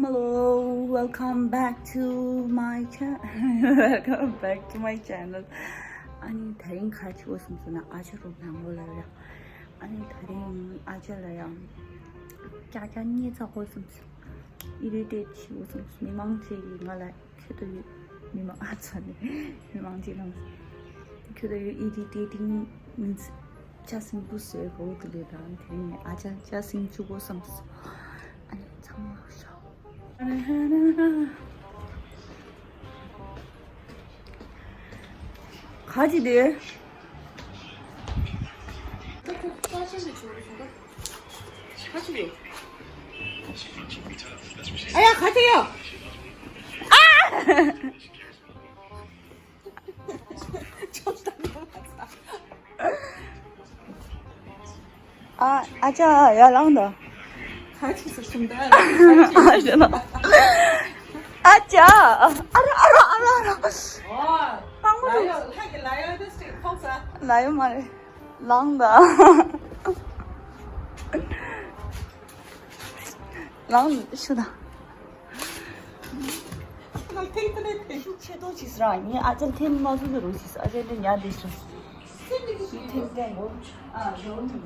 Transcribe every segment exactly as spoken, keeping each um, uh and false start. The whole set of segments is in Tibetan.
Hello, welcome back to my channel. Welcome back to my channel. ཨ་ནི་དེ་རིང་ག་རེ་བྱེད་དགོས་བསམ་སོང་ན། ཨ་ཅག་རོ་ལངས་དགོས་ལབ་ཡ། ཨ་ནི་དེ་རིང་ཨ་ཅག་ལ་ཡང་ཀྱག་ཀྱག་བརྙས་ཚར་དགོས་བསམ་སོང་། ཨི་རི་ཊེཊ་བྱེད་དགོས་བསམ་སོང་། མི་མང་ཅིག་གིས་ང་ལ་ཁྱོད་ད་ཡོད། མི་མང་ཨ་ཚ་ནས་མི་མང་ཅིག་ལངས་སོང་། ཁྱོད་ད་ཡོད་ཨི་རི་ཊེ་ཊིང་མིན་ཙི། ཅ་སིང་བུ་ཟེར་གོ་དུ་ལེ་རང་དེ་ནས་ཨ་ཅག་ཅ་སིང་བཅུག་གོ་བསམ་སོང་། ཨ་ནི་ཚང་མ་ཤོག་ག་ཅི་དེ། ཨ་ཡ་ག་ཅི་ཡོད། ཨ། ཨ་ཨ་ཅག་ཡར་ལངས་དང་། ཁ་ཅིག་སུ་སུམ་ད། ཨ་ཅག་ཨ་ཅག་ཨ་ར་ཨ་ར་ཨ་ར་ཨ་ར། ཨོ། པང་མོ་ལ་ཡོད། ལྷ་གི་ལ་ཡོད་དེ་སྟེ་ཁོག་ས། ལ་ཡོད་མ་རེད། ལངས་དང་། ལངས་ཤོག་དང་། ལ་ཐེངས་ཐེངས་ཐེངས་ཆེ་ཏོ་ཅིག་སི་ར་ངས་ཨ་ཅག་ཐེངས་མ་སུ་ནི་རུ་ཅིག་སི་ཨ་ཅག་ནི་ཉ་དེ་ཤོག་ཐེངས་ཐེངས་གོ་ཨ་རོ་ནི།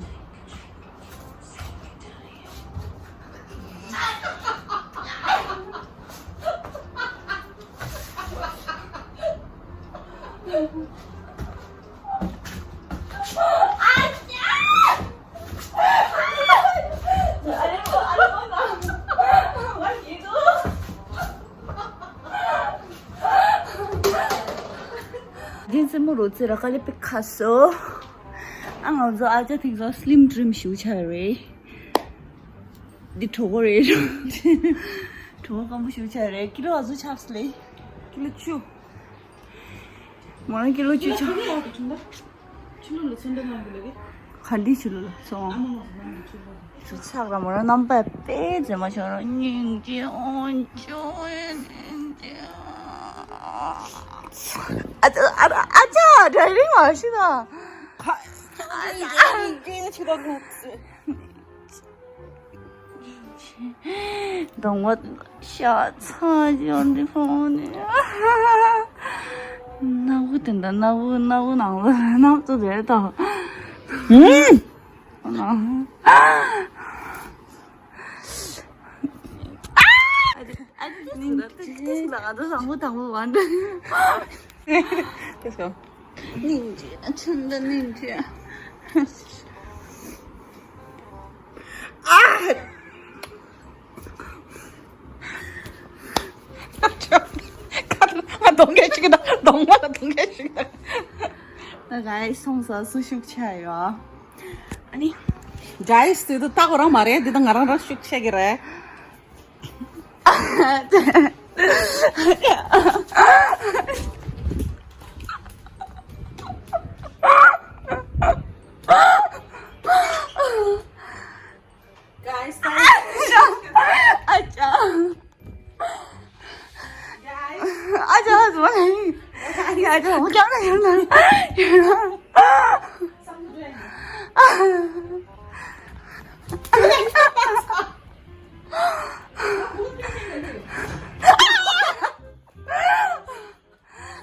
རྒན་རྩེ་མོ་རོ་རྩེ་ར་ཀ་ལེ་པི་ཁ་སོ། ཨ་ང་ཚོ་ཨ་ཅག་ཐིག་ཚོ་སི་ལིམ་ཌི་རིམ་ཞུ་ཆ་རེད། འདི་གྲོད་ཁོག་རེད། གྲོད་ཁོག་སྐམ་པོ་ཞུ་ཆ་རེད། ཀི་ལོ་ཨ་ཟུ་ཆགས་སི་ལེ། ཀི་ལོ་བཅུ། མོ་རང་ཀི་ལོ་བཅུ་ཆགས། ཕྱི་ལོགས་ལ་ཚོན་འདྲ་མང་པོ་ལ་གི། ག་འདི་ཕྱི་ལོགས་ལ་སོང་། ཨ་མ་མ་ཟ་མ་མ་ཕྱི་ལོགས་ལ། ཚུ་ཆགས་ར་མོ་རང་རྣམ་པ་དཔེ་མཛེས་མ་བྱུང་ར། སྙིང་རྗེ་ཨོ་ཅོ་སྙིང་རྗེ། ཨ་ཅག་ཨ་ཅག་ཨ་ཅག་ཌ་རའི་ཝིང་མ་ཤེས་ན། ཨ་ཅག་སྙིང་རྗེ་ཆེ་བ་ཁོ། གདོང་པ་ཤ་ཚ་ཅིག་འདི་ཕོ་ནི། སྣ་བུག་དེ་འདྲ་སྣ་བུག་སྣ་བུག་ནང་ལ་སྣབས་ཚུ་རེད་དོ། ཨུམ། ཨ་ནི་ང་ཚོ་བཟང་པོ་དང་པོ་བ་འདྲ། སྙིང་རྗེ་ཆུ་འདི་སྙིང་རྗེ། ཨ། ང་གདོང་གད་ཞིག་དང་གདོང་པ་ལ་གདོང་གད་ཞིག་དང་། ད་ག་ཡི་སོང་ས་སུ་ཤུགས་ཆེ་ཡོད། ཨ་ནི། ཌའི་སི་དེ་ད་ལྟ་གོ་རང་མ་རེད། འདི་ད་ང་རང་རང་ཤུགས་ཆེ་གི་རེད། Guys, thank you. ཨ་ཅག Guys. ཨ་ཅག་ཨ་ཅག་ཨ་ཅག་ཨ་ཅག་ཨ་ཅག་ཨ་ཅག་ཨ་ཅག་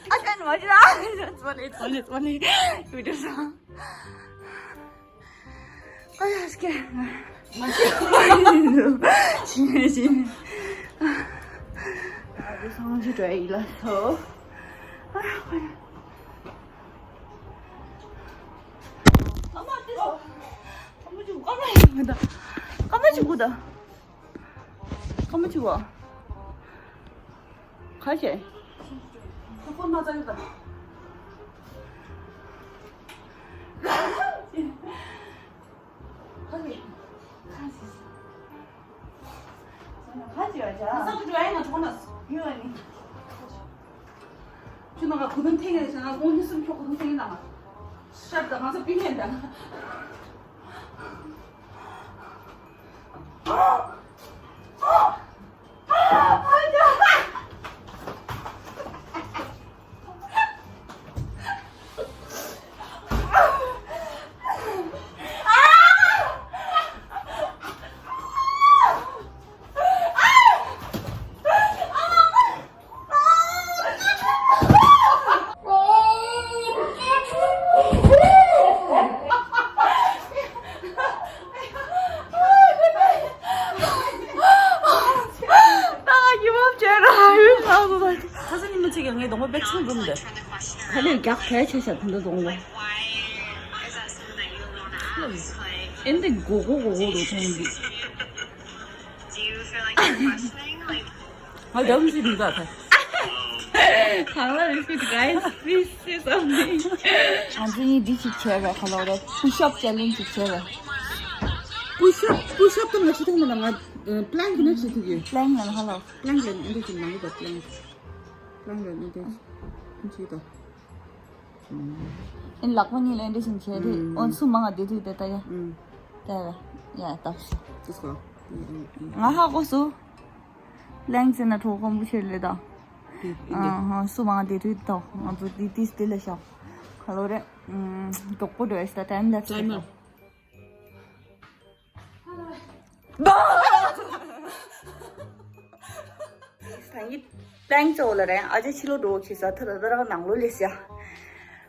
ཨ་ཅག་ནི་མ་ཤི་ར། ཙོ་ལེ་ཙོ་ལེ་ཙོ་ལེ། བི་ཌིའོ་བཟོ། ཨ་ཡ་སྐྱེ། མ་ཤི་ར། ཤི་ཤི། ཨ་ཙི་སང་ཅི་འདྲ་ཡིན་ལ་སོ། ཨ་ཁོ་ཡ། ཨ་མ་དེ་སོ། ཨ་མ་ཅི་ཨ་མ་ཡིན་མི་ད། ཨ་མ་ཅི་གུ་ད། ཨ་མ་ཅི་གུ། ཁ་ཤས། ཁོ་ཁོ་ན་ཚ་ཡོད་ད། ཁ་ཤས། ཁ་ཤས། ཁ་ཤས་ཡོད་ཅག་ས་ཁུ་འགྲོ་ཡ་ང་གྲོགས་ན་ཡོད་ནི། ཁྱོད་ནང་ང་གོ་དོན་ཐེངས་ཡོད་ཟེར་ན་ཁོང་གཉིས་གསུམ་ཁྱོད་གོ་དོན་ཐེངས་ཡོད་ན་ང་ཤར་ད་ང་ཚོ་པི་ལེན་ད། གདོང་པ་དཔེ་ཆུང་རུམ་འདི། ཁ་ལས་རྒྱག་གལ་ཆེ་ཤག་དེ་འདྲ་གདོང་པ། ཨེ་འདི་གོ་གོ་གོ་གོ་རུ་མཐོང་གི། ང་རྒྱབ་ལ་ཅིག་འདུག་ད་ཐལ། གང་ལ་repeat, guys, please say something. ང་ཚོ་གཉིས་འདི་ཅིག་བྱས་པས་ཁ་ལོ་རེད། Push up challenge ཅིག་བྱས་པས། Push up, push up དང་ང་ཅི་ཐུག་མ་ལ་ང་plank ནི་ཅི་ཐུག་གི། Plank ལ་ཁ་ལོ། Plank ལ་འདི་ཅིག་མང་གི་ད། Plank, plank འདི་ཅིག་ད། ཨིན་ལག་པ་གཉིས་ལ་འདི་བཞིན་བྱས་ཏེ། ཨོ་སུ་མང་ང་བདེ་དུས་དེ་ལྟ་ཡ། ལྟ་ཡ། ཡ་ལྟ་ཤི། ཅི་སོ། ང་ཧ་གོ་སོང་། གླེང་ཚེ་ན་གྲོགས་ཀོང་བུ་ཆེར་ལས་དང་། ཨ་ཧ་སུ་མང་ང་བདེ་དུས་དང་ང་ཚོ་དེ་དེ་སྟེ་ལ་ཤག་ཁ་ལོ་རེ། མགྱོགས་པོ་འགྲོ་ཡ་ཤི་ད། time lapse. Timer. ད་ཡིན། པེང་ཙོ་ལ་རེད། ཨ་ཅེ་ཕྱི་ལོགས་འགྲོ་གི་ས་ཐ་ད་ད་རང་ནང་ལོགས་ལས་ཤག་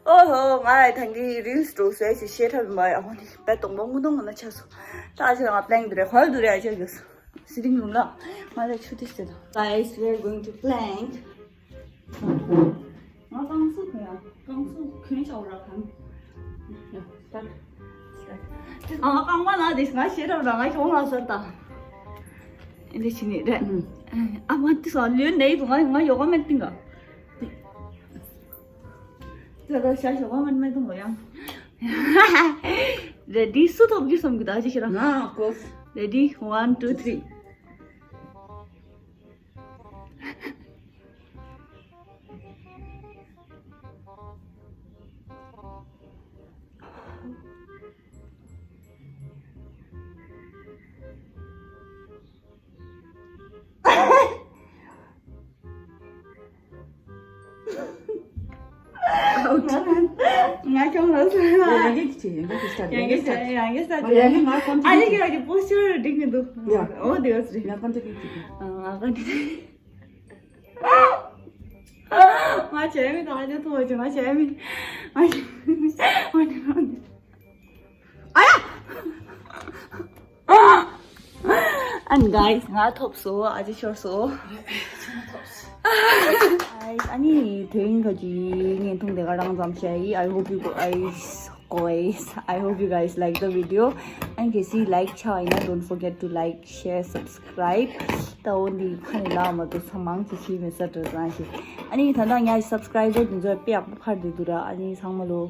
ཨོ་ཧོ། ང་ཡི་ཐང་གི་རིལ་སི་འགྲོ་ཟེར་ཞིག་བཤད་ཐབས་མ་ཡ། ཧོ་ནི་པད་སྟོང་པ་དངུལ་སྟོང་ང་ན་ཆ་སོང་། ད་ཨ་ཅེ་ང་པེང་དུ་རེད། ཧོལ་དུ་རེད། ཨ་ཅེ་གྱོས་སི་རིང་ལུང་ལ་ང་ལ་ཆུ་དེ་ཟེར་ད། Guys, we are going to plank. ང་རྐང་སུ་གོན་ཡ། རྐང་སུ་གོན་ཤོག་ར་གང་། ཡ་ད། ང་རྐང་པ་ན་དེ་ང་ཤེས་རབ་ར་ང་ཤོང་ར་ཟེར་ད། ཨེ་འདི་ཕྱི་ནས་རེད། ཨ་མ་དེ་སོང་ལོས་ནས་དུ་ང་ང་ཡོ་ག་མེད་ཏིང་ག་ད་ད་ཤ་ཤོ་བ་མན་མེད་དུ་ཡང་། Ready? སུ་ཐོབ་རྒྱུ་བསམ་གི་ད་ཅི་ཤི་ར། ང་ཨ་ཀོ། Ready? One, two, three. ང་ཁྱོད་ལ་ཟེར། ཡང་གི་ཅི་ཡང་གི་སྟ། ཡང་གི་སྟ། ཡང་གི་སྟ། ཡང་གི་ང་ཁོང་ཨ་ནི་གི་ཨ་ནི་པོ་སི་ཅར་འགྲིག་མི་འདུག་ཡ། ཨོ་དེ་ཡོད་རེད། ང་ཁོང་དེ་གི་ཅི། ང་ཁོང་དེ། ང་བྱས་མི་དང་ཨ་ཅེ་ཐུག་ཅེ་ང་བྱས་མི། ང་བྱས་མི། ང་བྱས་མི། ཨ་ཡ། And guys, ང་ཐོབ་སོང་། ཨ་ཅེ་ཤོར་སོང་། Guys, ཨ་ནི་དེ་རིང་ག་ཅི་བརྙན་ཐུང་དེ་ག་རང་ཙམ་བྱས་ཡིན། I hope you guys, guys, I hope you guys like the video. And གལ་སྲིད་like ཆགས་ཡིན་ན་don't forget to like, share, subscribe. ད་འོ་འདི་ཁ་ནས་ལབ་མ་ཐུབ། ཚང་མང་ཅིག་ཤེས་མི་ས་དྲོ་ཙང་ཞིག་ཨ་ནི་ད་ལྟ་ངའི་subscriber དེ་ཚོ་དཔེ་ཡག་པོ་འཕར་བསྡད་འདུག་ར། ཨ་ནི་ཚང་མ་ལོ་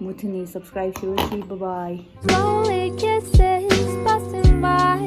མུ་མཐུད་ནས་subscribe ཞུ་རོགས་ཞུ། Bye bye. Slowly kisses passing by.